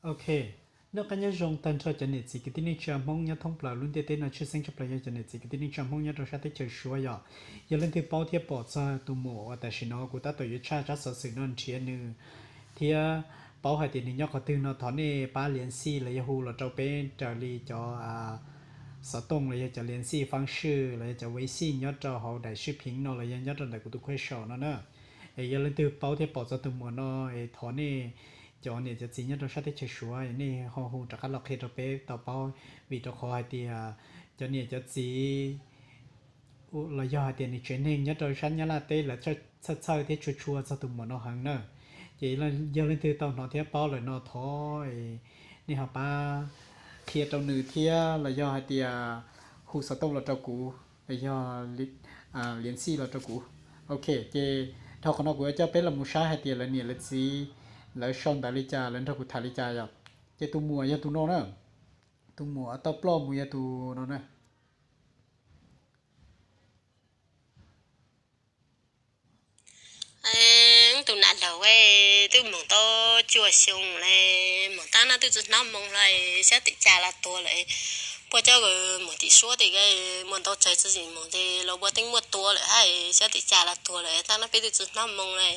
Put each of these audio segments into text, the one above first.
Ok, noj qab nyob zoo tag nrho cov niam txiv kwv tij neej tsa Hmoob nyob thoob plaws lub ntiaj teb no, tshwj xeeb tshaj plaws yog cov niam txiv kwv tij neej tsa Hmoob nyob rau sab teb chaws Suav yom. Yog leej twg paub thiab pom txog tus muam uas tam sim no kuv tab tom yuav tshaj tsab xov xwm no nrhiav nws thiab paub hais tias nws nyob qhov twg no, thov nej pab liav xij los yog hu los rau peb raws li cov xov tooj los yog cov liav xij fab swj los yog cov wei xij nyob rau hauv daim sij phiv no los yog nyob rau ntawm kuv tus khuaj saum no na. Es yog leej twg paub thiab pom txog tus muam no es thov nej cov niam cov txiv nyob rau sab teb chaws Suav nej ho hu rov qab los qhia rau peb tau paub, vim rau qhov hais tias cov niam cov txiv los yog hais tias nws tsev neeg nyob rau sab Nyab Laj teb lawv txhawj txhawj thiab tshua tshua txog tus muam no heev na. Ces yog leej twg tau hnov thiab paub lawm no thov nej ho pab qhia rau nws thiab los yog hais tias hu xov tooj los rau kuv los yog liav xij los rau kuv. Ok, ces dhau qhov no kuv yuav coj peb los mus saib hais tias lawv niam lawv txiv lawv sau ntawv li cas, lawv nrog kuv tham li cas yom. Ces tus muam yog tus no na, tus muam tau ploj mus yog tus no na. Tus nam laug twb moog tau cuaj xyoo le, moog taab no twb tsi hnub moo le, sab tim cas los tuag lawm. Puab coj mus tim suab tim muaj ntau tsawg tsi moog tes los puab teeb muaj tua lawm hab, sab tim cas los tuag lawm, taab no peb twb tsi hnub moo le.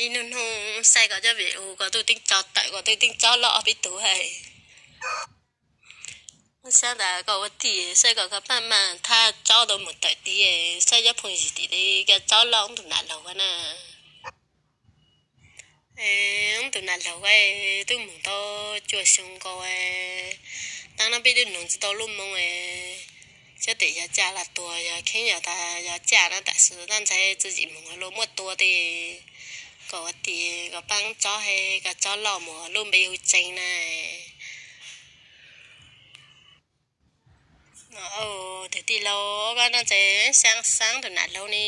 Ib nub nub saib koj cov video, koj twb teeb tso tawm, koj twb teeb tsob loj peb tug hab. Sab ntawd koj ua tim saib koj, koj paab mas thaj tsob tau mus tawm tid, saib cov phooj ywg tim li koj tsob loj tus nam laug na. Tus nam laug twb moog tau cuaj xyoo nkaus, taab no peb twb noog tsi tau lub moo, sab tim yog caj los tuag, yog kheev yog tas yog caj no tam sim no ntxhais tsi tsim moog luag muab tua tes, koj ua tim koj paab tsob, koj tsob loj mus, lub npe hu Tseeb na. Tus tij laug, koj no tes xaav xaav tus nam laug ne,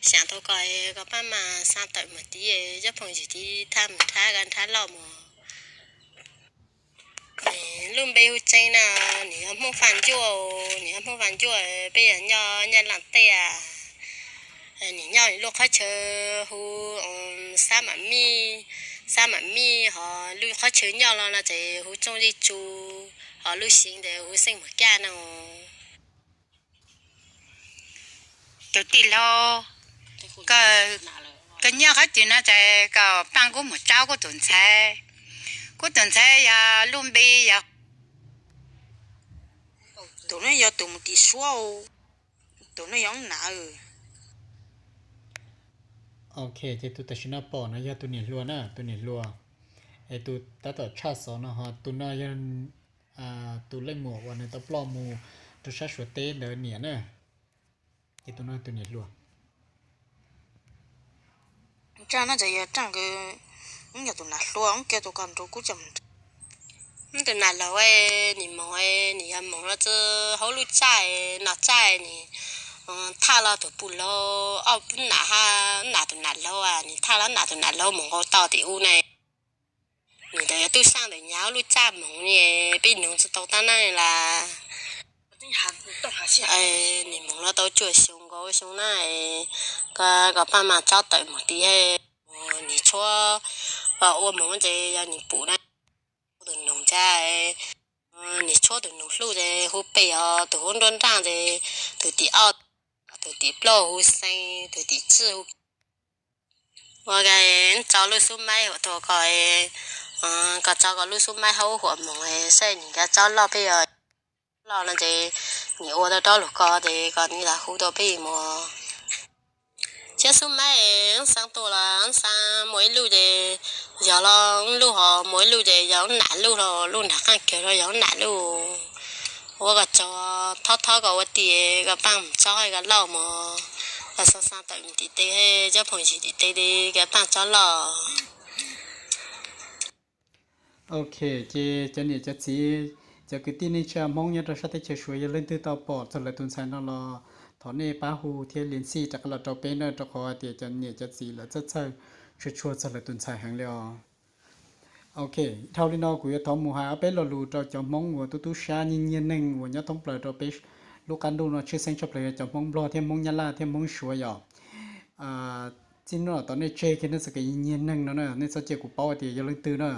xaav tau koj, koj paab mas xaav tawm mus tid, cov phooj ywg tid thaj mus nrhab koj nrhab loj mus. Lub npe hu Tseeb na, nws yog Hmoob Faj Ncuaj, nws yog Hmoob Faj Ncuaj, peb yog nyob Nyab Laj teb. Nws nyob lub qhov chaw hu Xab Mam Mij, Xab Mam Mij, ho lub qhov chaw nyob los no tes hu Tsooj Zeb Tsu, ho lub xeev tes hu Xeeb Muas Kaj no. Tus tij laug, koj nyob qhov twg no tes koj paab kuv mus tsaub kuv tus ntxhais. Kuv tus ntxhais yog lub npe yog, tus no yog tus mus tim suab, tus no yog nam. Ok, ces tus tam sim no pom no yog tus niam hluas na, tus niam hluas. Es tus tab tom tshaj xov no ho tus no yog tus leej muam uas nws tau ploj mus rau sab Suav teb ntawd niam na. Ces tus no tus niam hluas. Tus nam laug, nws moog, nws yog moog los tsi hauv lub txaj, noj txaj nws thaj los tus pum laug, ob nam, nam tus nam laug, nws thaj los nam tus nam laug moog nkaus tau tim u na. Nws ntawd yog tub saab ntawm nyav hauv lub txaj moog ne, peb noog tsi tau taab na las. Nws moog los tau cuaj xyoo nkaus xyoo na, koj paab mas tsob tawm moog tid. Nws tshuab, ua moog tes yog nws pum na, tus noog ntxhais, nws tshuab tus noog hluj tes hu Pej, os, tus hluas nraug nraag tes, tus tim ob, tus tim plaub hu Xeeb, tus tim tsib hu Ua tso lub xub maib hu tuaj koj, koj tso koj lub xub maib hauv huam moog saib nws koj tsob loj peb, loj no ces nws ua tau rau lug koj tes koj nws lam hu tau peb mus. Cov xub maib xaav tuaj los xaav muaj ib lub ces yog los lub, ho muaj ib lub ces yog nam lub, lub nraag qaab kawg los yog nam lub. Ua koj tso, thob thob koj ua tim koj paab mus tsob koj loj mus, koj xaav xaav tawm tim tes, cov phooj ywg tim tes li koj paab tsob loj. Ok, ces cov niam cov txiv, cov kwv tij neej tsa Hmoob nyob rau sab teb chaws Suav yog leej twg tau pom txog lawv tus ntxhais no los thov nej pab hu thiab liav txhij rov qab los rau peb na, rau qhov hais tias cov niam cov txiv lawv txhawj txhawj tshua tshua txog lawv tus ntxhais heev li os. Ok, dhau li no kuv yuav thov mus hais ob peb lo lus rau cov Hmoob uas tub tub sab nyiag nyiag neeg uas nyob thoob plaws rau peb lub qab ntuj no, tshwj xeeb tshaj plaws yog cov Hmoob Nplog thiab Hmoob Nyab Laj thiab Hmoob Suav yom. Txij no tom nej tseg kiag nej txoj kev nyiag neeg no na, nej txhob cia kuv paub tias yog leej twg na.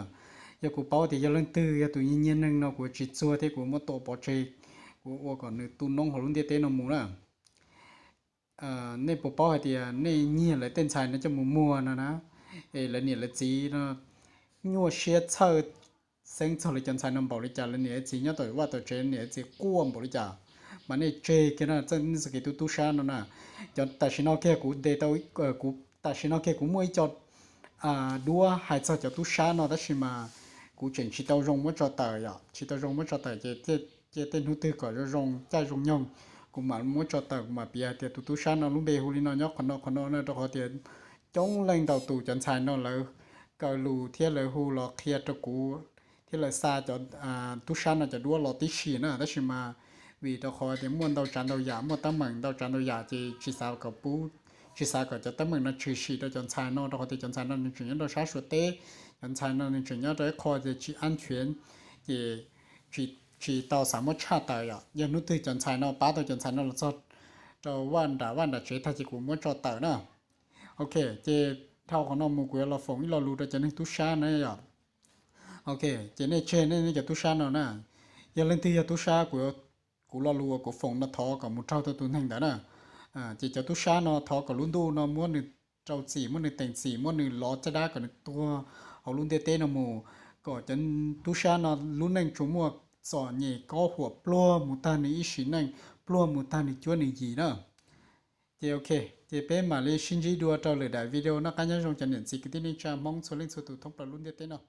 Yog kuv paub tias yog leej twg yog tus nyiag nyiag neeg no kuv tsis txuag thiab kuv muab tua pov tseg, kuv ua kom nws tu noob hauv lub ntiaj teb no mus na. Nej puas paub hais tias nej nyiag lawv tej ntxhais no coj mus muag no na, es lawv niam lawv txiv no nyuaj siab txhawj xeeb txog lawv cov ntxhais no npaum li cas, lawv niam lawv txiv nyob tom vaj tom tsev niam lawv txiv quaj npaum li cas, mas nej tseg kiag na, nej txoj kev tu tub sab no na. Cov tam sim no kiag kuv ntes tau, kuv tam sim no kiag kuv muaj ib co duab hais txog cov tub sab no tab sis mas kuv tseem tsis tau zoo muab tso tawm yom, tsis tau zoo muab tso tawm ces cia tej hnub twg kom zoo zoo caij zoo nyoog kuv mam muab tso tawm, kuv mam piav hais tias tus tub sab no lub npe hu li no nyob qhov no qhov no na, rau qhov tias coob leej ntau tus cov ntxhais no lawv kaw lus thiab lawv hu los qhia rau kuv thiab lawv xa cov tub sab no cov duab los tib si na, tab sis mas vim rau qhov tias muaj ntau tsav ntau yam, muaj teeb meem ntau tsav ntau yam ces tsis xav kom pub, tsis xav kom cov teeb meem no tshwm sim rau cov ntxhais no rau qhov tias cov ntxhais no nws tseem nyob rau sab Suav teb, cov ntxhais no nws tseem nyob rau ib qho ces tsis ab nchuav, ces tsis tau xav muab tshaj tawm yom. Yog hnub twg cov ntxhais no pab tau cov ntxhais no los txog rau vaj nram vaj nram tsev tag ces kuv muab tso tawm na. Ok, ces dhau qhov no mus kuv yuav los foom ib lo lus rau cov neeg tub sab na yom. Ok, ces nej tseg nej cov tub sab no na. Yog leej twg yog tub sab, kuv lo lus uas kuv foom no thov kom mus raug tau tus neeg ntawd na. Ces cov tub sab no thov kom lub ntuj no muab nws rau txim, muab nws teem txim, muab nws lov caj dab kom nws tuag hauv lub ntiaj teb no mus, kom cov tub sab no lub neej tsuas muaj txom nyem kob huam pluag mus tag nws ib sim neej, pluag mus tag nws cuab nws yig na. Ces ok, ces peb mam li sib ntsib dua rau lwm daim video. Noj qab nyob zoo cov niam txiv kwv tij neej tsa Hmoob txhua leej txhua tus thoob plaws lub ntiaj teb no.